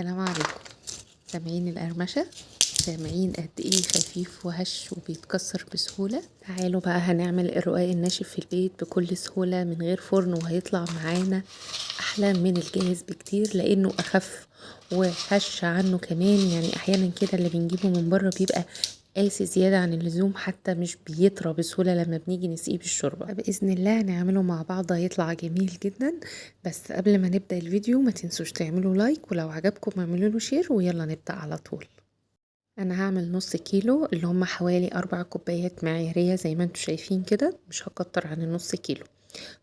السلام عليكم. سامعين القرمشة؟ سامعين قد ايه خفيف وهش وبيتكسر بسهولة؟ تعالوا بقى هنعمل الرقاق الناشف في البيت بكل سهولة من غير فرن، وهيطلع معانا احلى من الجاهز بكتير لانه اخف وهش عنه كمان. احيانا كده اللي بنجيبه من بره بيبقى قاسي زيادة عن اللزوم، حتى مش بيطرى بسهولة لما بنيجي نسقيه بالشوربة. بإذن الله هنعمله مع بعض، هيطلع جميل جدا. بس قبل ما نبدأ الفيديو ما تنسوش تعملوا like، ولو عجبكم اعملوا له share، ويلا نبدأ على طول. انا هعمل نص كيلو اللي هم حوالي 4 كوبايات معيارية زي ما انتم شايفين كده، مش هكتر عن النص كيلو.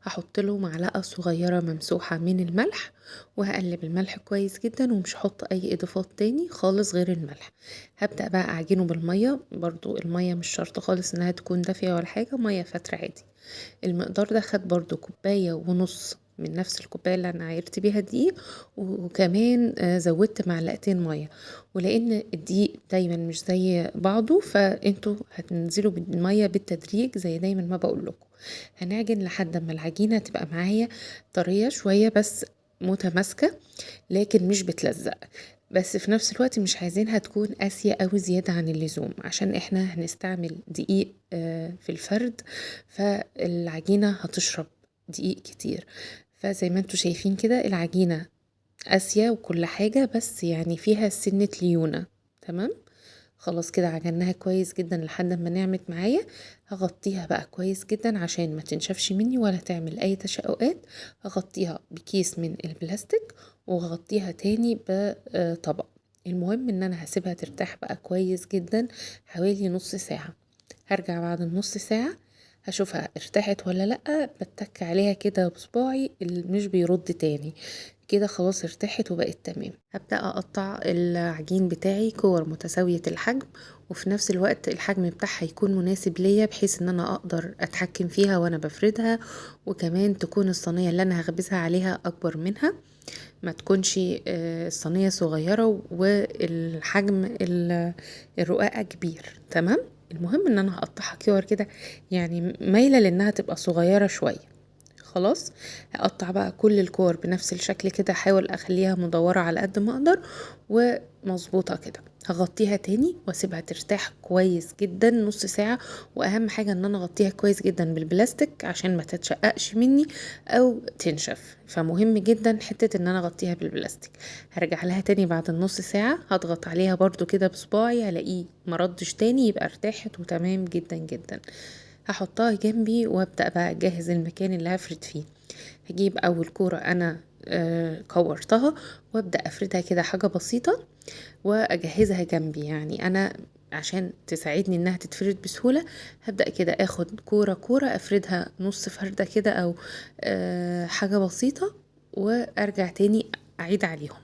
هحط له معلقة صغيرة ممسوحة من الملح، وهقلب الملح كويس جدا، ومش هحط اي اضافات تاني خالص غير الملح. هبدأ بقى اعجنه بالمية، برضو المية مش شرط خالص انها تكون دافية ولا حاجة، مية فاترة عادي. المقدار ده خد برضو كوباية ونص من نفس الكوباية اللي انا عايرت بيها الدقيق، وكمان زودت معلقتين مية. ولان الدقيق دايما مش زي بعضه، فانتوا هتنزلوا بالمية بالتدريج زي دايما ما بقول لكم. هنعجن لحد ما العجينة تبقى معايا طرية شوية بس متماسكة، لكن مش بتلزق، بس في نفس الوقت مش عايزينها تكون قاسية أوي زيادة عن اللزوم، عشان احنا هنستعمل دقيق في الفرد، فالعجينة هتشرب دقيق كتير. فزي ما انتوا شايفين كده العجينة قاسية وكل حاجة، بس فيها سنة ليونة. تمام، خلاص كده عجناها كويس جدا لحد ما نعمت معايا. هغطيها بقى كويس جدا عشان ما تنشفش مني ولا تعمل اي تشققات. هغطيها بكيس من البلاستيك، وهغطيها تاني بطبق. المهم ان انا هسيبها ترتاح بقى كويس جدا حوالي نص ساعة. هرجع بعد النص ساعة هشوفها ارتاحت ولا لأ، بتك عليها كده بصباعي مش بيرد تاني كده، خلاص ارتاحت وبقت تمام. هبدأ اقطع العجين بتاعي كور متساوية الحجم، وفي نفس الوقت الحجم بتاعها يكون مناسب ليا بحيث ان انا اقدر اتحكم فيها وانا بفردها، وكمان تكون الصينية اللي انا هخبزها عليها اكبر منها، ما تكونش الصينية صغيرة والحجم الرقاقة كبير. تمام، المهم ان انا هقطعها كور كده مايلة لانها تبقى صغيرة شوية. خلاص هقطع بقى كل الكور بنفس الشكل كده، احاول اخليها مدورة على قد ما اقدر ومظبوطة كده. هغطيها تاني واسيبها ترتاح كويس جدا نص ساعة، واهم حاجة ان انا اغطيها كويس جدا بالبلاستيك عشان ما تتشققش مني او تنشف، فمهم جدا حتة ان انا اغطيها بالبلاستيك. هرجع لها تاني بعد النص ساعة، هضغط عليها برضو كده بصباعي، هلاقيه مردش تاني، يبقى ارتاحت وتمام جدا جدا. هحطها جنبي وابدأ بقى اجهز المكان اللي هفرد فيه. هجيب اول كورة انا كورتها وابدأ افردها كده حاجة بسيطة واجهزها جنبي، انا عشان تساعدني انها تتفرد بسهولة. هبدأ كده اخد كورة كورة افردها نص فردة كده او، حاجة بسيطة، وارجع تاني اعيد عليهم.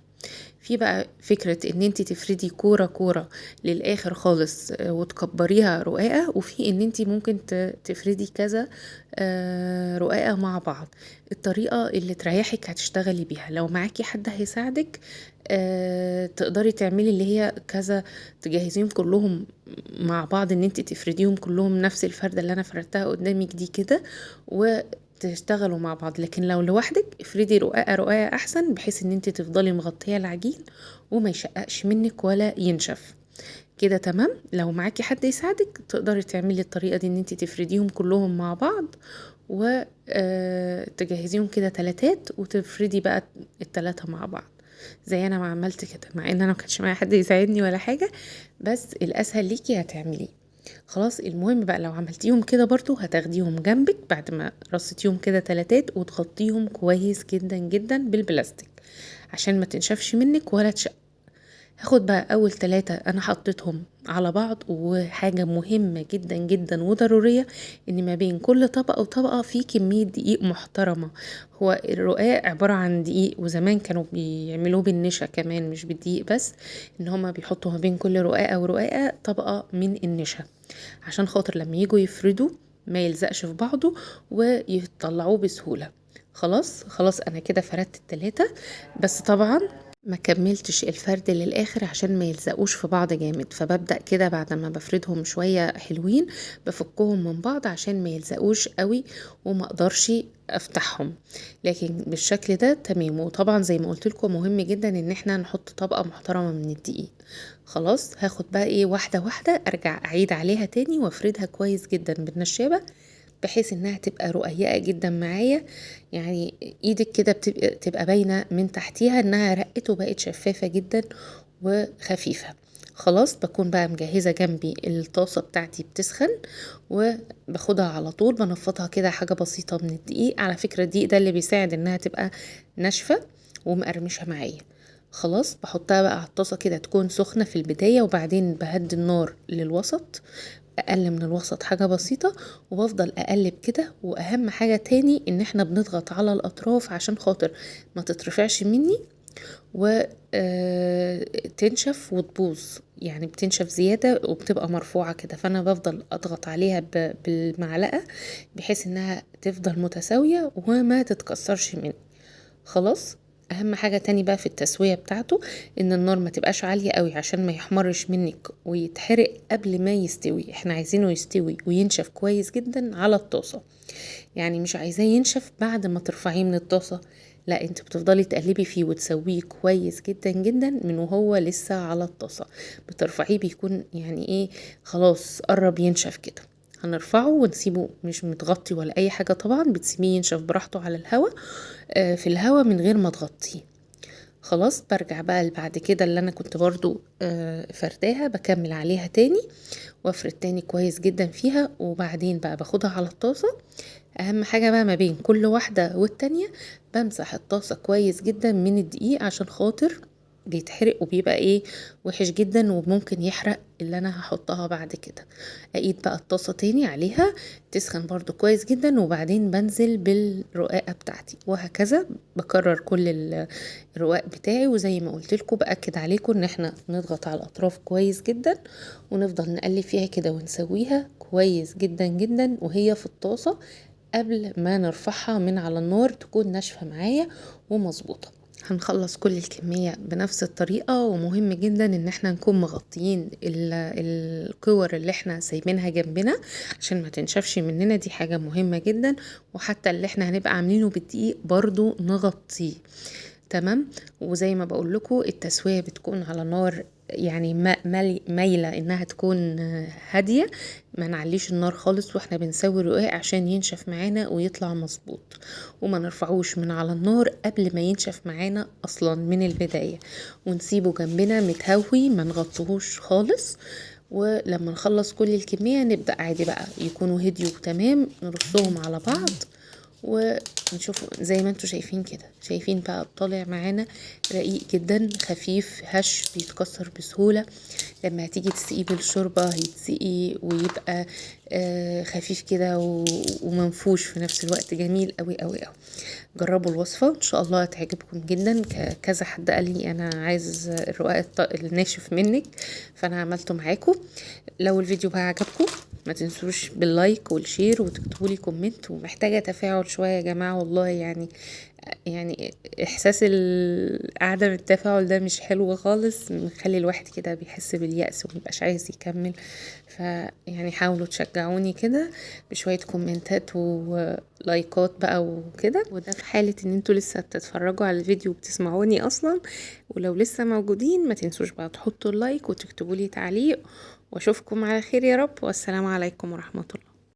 في بقى فكرة ان انتي تفردي كورة كورة للاخر خالص، وتكبريها رقاقة، وفي ان انتي ممكن تفردي كذا، رقاقة مع بعض. الطريقة اللي تريحك هتشتغلي بيها، لو معاكي حد هيساعدك، تقدري تعملي اللي هي كذا، تجهزيهم كلهم مع بعض، ان انتي تفرديهم كلهم نفس الفردة اللي انا فردتها قدامك دي كده وتشتغلوا مع بعض. لكن لو لوحدك افردي رقاقة رقاقة احسن، بحيث ان انتي تفضلي مغطية العجين وما يشققش منك ولا ينشف كده. تمام، لو معاكي حد يساعدك تقدري تعملي الطريقة دي ان انتي تفرديهم كلهم مع بعض و، تجهزيهم كده تلاتات وتفردي بقى التلاتة مع بعض زي انا ما عملت كده، مع ان انا ما كانش معايا حد يساعدني ولا حاجة، بس الاسهل ليكي هتعمليه. خلاص، المهم بقى لو عملتيهم كده برضو هتاخديهم جنبك بعد ما رصيتيهم كده تلاتات، وتغطيهم كويس جدا جدا بالبلاستيك عشان ما تنشفش منك ولا تشق. هاخد بقى اول 3 انا حطيتهم على بعض، وحاجة مهمة جدا جدا وضرورية ان ما بين كل طبقة وطبقة في كمية دقيق محترمة. هو الرقاق عبارة عن دقيق، وزمان كانوا بيعملوه بالنشا كمان مش بالدقيق بس، ان هما بيحطوا ما بين كل رقاقة ورقاقة طبقة من النشا عشان خاطر لما يجوا يفردوا ما يلزقش في بعضه ويطلعوه بسهولة. خلاص انا كده فردت التلاتة، بس طبعا ما كملتش الفرد للاخر عشان ما يلزقوش في بعض جامد، فببدأ كده بعد ما بفردهم شوية حلوين بفكهم من بعض عشان ما يلزقوش قوي وما اقدرش افتحهم، لكن بالشكل ده تمام. وطبعا زي ما قلت لكم مهم جدا ان احنا نحط طبقة محترمة من الدقيق. خلاص هاخد بقى ايه واحدة واحدة، ارجع اعيد عليها تاني وافردها كويس جدا بالنشابة بحيث انها تبقى رقيقة جدا معايا، يعني ايدك كده تبقى باينة من تحتيها انها رقت وبقت شفافة جدا وخفيفة. خلاص بكون بقى مجهزة جنبي الطاسة بتاعتي بتسخن، وباخدها على طول بنفضها كده حاجة بسيطة من الدقيق. على فكرة الدقيق ده اللي بيساعد انها تبقى ناشفة ومقرمشة معايا. خلاص بحطها بقى على الطاسة كده تكون سخنة في البداية، وبعدين بهدي النار للوسط، اقل من الوسط حاجة بسيطة، وبفضل اقلب كده. واهم حاجة تاني ان احنا بنضغط على الاطراف عشان خاطر ما تترفعش مني وتنشف وتبوظ، يعني بتنشف زيادة وبتبقى مرفوعة كده، فانا بفضل اضغط عليها بالمعلقة بحيث انها تفضل متساوية وما تتكسرش مني. خلاص اهم حاجة تاني بقى في التسوية بتاعته ان النار ما تبقاش عالية قوي عشان ما يحمرش منك ويتحرق قبل ما يستوي. احنا عايزينه يستوي وينشف كويس جدا على الطاسة، يعني مش عايزاه ينشف بعد ما ترفعيه من الطاسة، لا انت بتفضلي تقلبي فيه وتسويه كويس جدا جدا من وهو لسه على الطاسة. بترفعيه بيكون يعني ايه خلاص قرب ينشف كده، هنرفعه ونسيبه مش متغطي ولا اي حاجة، طبعا بتسيبيه ينشف براحته على الهوا، في الهوا من غير ما تغطيه. خلاص برجع بقى بعد كده اللي انا كنت برضو فرداها بكمل عليها تاني وافرد تاني كويس جدا فيها، وبعدين بقى باخدها على الطاسة. اهم حاجة بقى ما بين كل واحدة والتانية بمسح الطاسة كويس جدا من الدقيق عشان خاطر بيتحرق وبيبقى ايه وحش جدا وممكن يحرق اللي انا هحطها بعد كده. اقيد بقى الطاسة تاني عليها تسخن برضو كويس جدا، وبعدين بنزل بالرقاقة بتاعتي، وهكذا بكرر كل الرقاق بتاعي. وزي ما قلت لكم باكد عليكم ان احنا نضغط على الاطراف كويس جدا ونفضل نقلب فيها كده ونسويها كويس جدا جدا وهي في الطاسة قبل ما نرفعها من على النار، تكون ناشفة معايا ومظبوطة. هنخلص كل الكمية بنفس الطريقة، ومهم جدا ان احنا نكون مغطيين الكور اللي احنا سايبينها جنبنا عشان ما تنشفش مننا، دي حاجة مهمة جدا. وحتى اللي احنا هنبقى عاملينه بالدقيق برضو نغطيه، تمام. وزي ما بقول لكم التسوية بتكون على نار يعني مايلة انها تكون هادية، ما نعليش النار خالص واحنا بنسوي الرقاق عشان ينشف معانا ويطلع مظبوط، وما نرفعوش من على النار قبل ما ينشف معانا اصلا من البداية، ونسيبه جنبنا متهوي ما نغطيهوش خالص. ولما نخلص كل الكمية نبدأ عادي بقى يكونوا هديوا تمام، نرصهم على بعض ونشوف زي ما انتوا شايفين كده. شايفين بقى طالع معانا رقيق جدا خفيف هش بيتكسر بسهولة، لما هتيجي تسقيه بالشوربة هيتسقي ويبقى خفيف كده ومنفوش في نفس الوقت، جميل قوي قوي قوي. جربوا الوصفة ان شاء الله هتعجبكم جدا. كذا حد قال لي انا عايز الرقاق الناشف منك، فانا عملته معاكم. لو الفيديو بقى عجبكم ما تنسوش بال like وال share وتكتبوا لي comment، ومحتاجة تفاعل شوية يا جماعة والله، يعني احساس عدم التفاعل ده مش حلو خالص، مخلي الواحد كده بيحس باليأس ومبقاش عايز يكمل. فيعني حاولوا تشجعوني كده بشوية كومنتات ولايكات بقى وكده، وده في حالة ان انتوا لسه بتتفرجوا على الفيديو وبتسمعوني اصلا. ولو لسه موجودين ما تنسوش بقى تحطوا ال like وتكتبوا لي تعليق، واشوفكم على خير يا رب، والسلام عليكم ورحمة الله.